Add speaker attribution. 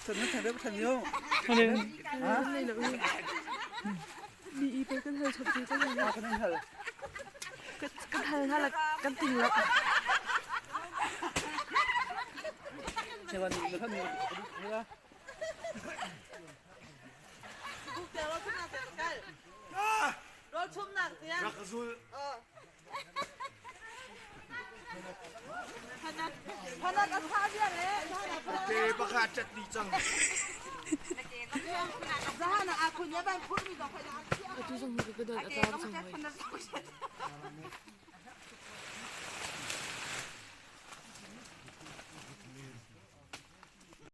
Speaker 1: Mi i pei kan hal chap ti kan hal. Kan hal hna la kan ting lo.
Speaker 2: Rak ka zul. Ke pakhat cat dih cang.
Speaker 1: Atu zong hi ka dan a tar cang hoi.